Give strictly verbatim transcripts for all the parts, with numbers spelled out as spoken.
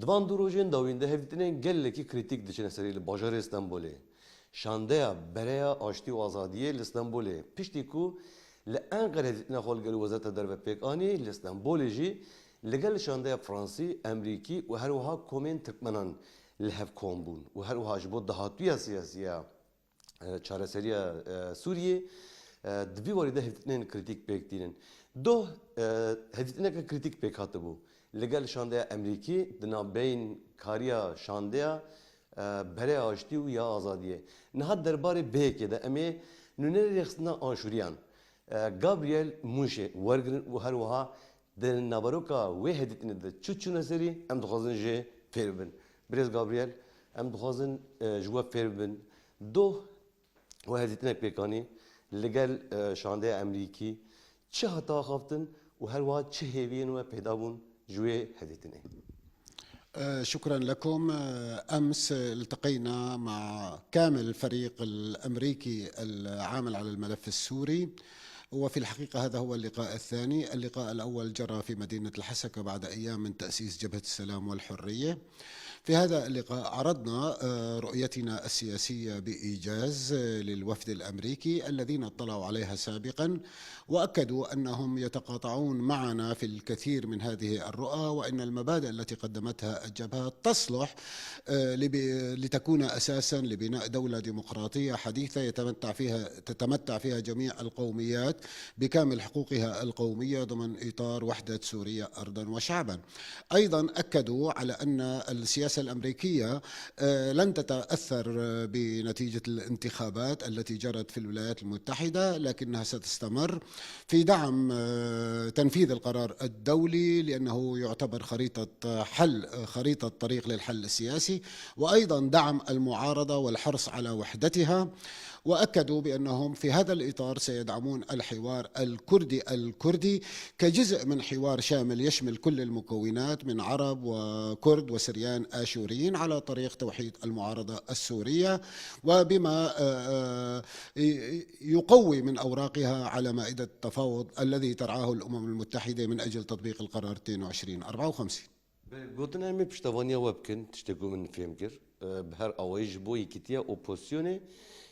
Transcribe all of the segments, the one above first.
Di van du rojên dawîn de hevdîtinên gelekî krîtîk diçine serî li bajarê Stenbolê. Şandeya Bereya Aştî û Azadiyê li Stenbolê, piştî ku li Enqere hevdîtina xwe li gel Wezareta Derve pêk anî, li Stenbolê jî li gel şandeya Fransî, Emerîkî û her wiha komên Tirkmenan li hev kom bûn û her wiha ji bo dahatuya siyasî ya e, çareseriya, e, Sûriyê, e, di vî warî de hevdîtinên krîtîk pêk tînin. Doh, e, hevdîtineke krîtîk pêk hatibû. Li gel şandeya Emerîkî di navbeyn kariya şandeya, e, Bereya Aştî û ya Azadiyê. Niha derbarê B Y K'ê de em ê nûnerê rêxistina Aşûriyan, e, Gabriel Mûşê wergirin û her wiha di naveroka wê hevdîtinê de çi çûne serî, em dixwazin jê fêr bibin. Birêz Gabriel, em dixwazin, e, ji we fêr bibin. Doh we hevdîtinek pêk anî li gel, e, şandeya Emerîkî çi hate axaftin û her wiha çi hêviyên we peyda bûn ji wê hevdîtinê? آه، شكرًا لكم. آه، أمس التقينا مع كامل الفريق الأمريكي العامل على الملف السوري، وفي الحقيقة هذا هو اللقاء الثاني. اللقاء الأول جرى في مدينة الحسكة بعد أيام من تأسيس جبهة السلام والحرية. في هذا اللقاء عرضنا، آه، رؤيتنا السياسية بإيجاز، آه، للوفد الأمريكي الذين اطلعوا عليها سابقًا، وأكدوا أنهم يتقاطعون معنا في الكثير من هذه الرؤى، وأن المبادئ التي قدمتها الجبهة تصلح، آه، لب-، لتكون أساسًا لبناء دولة ديمقراطية حديثة يتمتع فيها، تتمتع فيها جميع القوميات بكامل حقوقها القومية ضمن إطار وحدة سوريا أرضًا وشعبًا. أيضًا أكدوا على أن السياسة الأمريكية، آه، لن تتأثر، آه، بنتيجة الانتخابات التي جرت في الولايات المتحدة، لكنها ستستمر في دعم، آه، تنفيذ القرار الدولي، لأنه يعتبر خريطة حل، خريطة طريق للحل السياسي، وأيضًا دعم المعارضة والحرص على وحدتها. وأكدوا بأنهم في هذا الإطار سيدعمون الحوار الكردي الكردي كجزء من حوار شامل يشمل كل المكونات من عرب وكرد وسريان آشوريين على طريق توحيد المعارضة السورية، وبما، آه، آه، ي-، يقوي من أوراقها على مائدة التفاوض الذي ترعاه الأمم المتحدة من أجل تطبيق القرار اثنين وعشرين أربعة وخمسين. Belê, gotina em ê piştevaniya we bikin, tiştê ku min fêm kir. E, bi her awayî ji bo yekîtiya opozisyonê,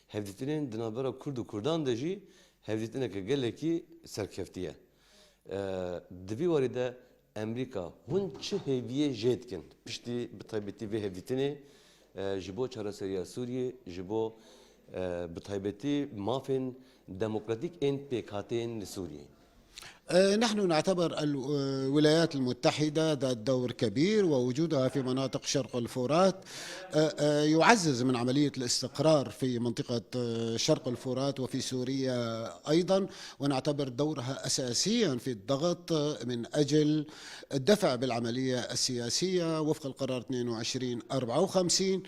hevdîtinên di navbera Kurd û Kurdan de jî hevdîtineke gelekî serkeftiye. E, di vî warî de Emerîka hûn çi hêviyê jê dikin? Piştî bi taybetî vê hevdîtinê, e, ji bo çareseriya Sûriyê, ji bo, e, bi taybetî mafên demokratîk ên pêkhateyên li Sûriyê. آه، نحن نعتبر الولايات المتحدة ذات دور كبير، ووجودها في مناطق شرق الفرات، آه، آه، يعزز من عملية الاستقرار في منطقة، آه، شرق الفرات وفي سوريا أيضًا، ونعتبر دورها أساسيًا في الضغط من أجل الدفع بالعملية السياسية وفق القرار اثنين وعشرين أربعة وخمسين.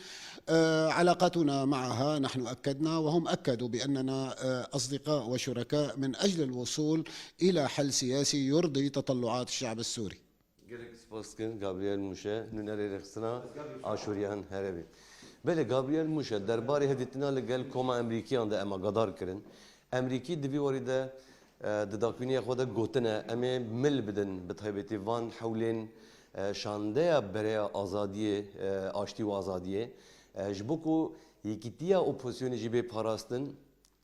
آه، علاقاتنا معها، نحن أكدنا وهم أكدوا بأننا، آه، أصدقاء وشركاء من أجل الوصول إلى حل سياسي يرضي تطلعات الشعب السوري. Gelek spas dikin, Gabriel Mûşe, nûnerê rêxistina Aşûriyan, here bî. Belê, Gabriel Mûşe, derbarê hevdîtina li gel koma Emerîkiyan de em agadar kirin. Emerîkî di vî warî de, e, di dakûniya xwe de gotine, em ê mil bidin bi taybetî van hewlên, e, şandeya Bereya Azadiyê, e, Aştî û Azadiyê, e, ji bo ku yekîtiya opozisyonê jî bê parastin,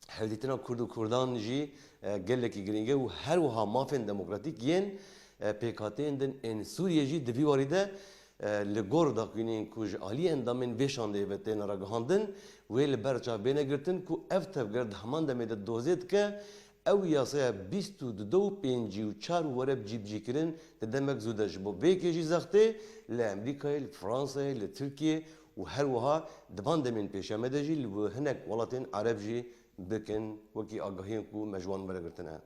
hevdîtina Kurd û Kurdan jî, e, gelekî girîng e û her wiha mafên demokratîk yên, e, pêkhateyên din ên Sûriyê jî di vî warî de, e, li gor daqînên ku ji alî endamên vê şandeyê ve têne ragihandin, wê li ber çav bêne girtin ku ev tevger di heman demê de dozê dike, ew yasaya bîst û du û pêncî û çar were cîbicîkirin di demek zû de. Ji bo vê yekê jî zextê li Emerîkayê, li Fransayê, li Tirkiyê û her wiha di van demên pêşiya me de jî li hinek welatên Ereb jî bikin, wekî agahiyên ku me ji wan veregirtine.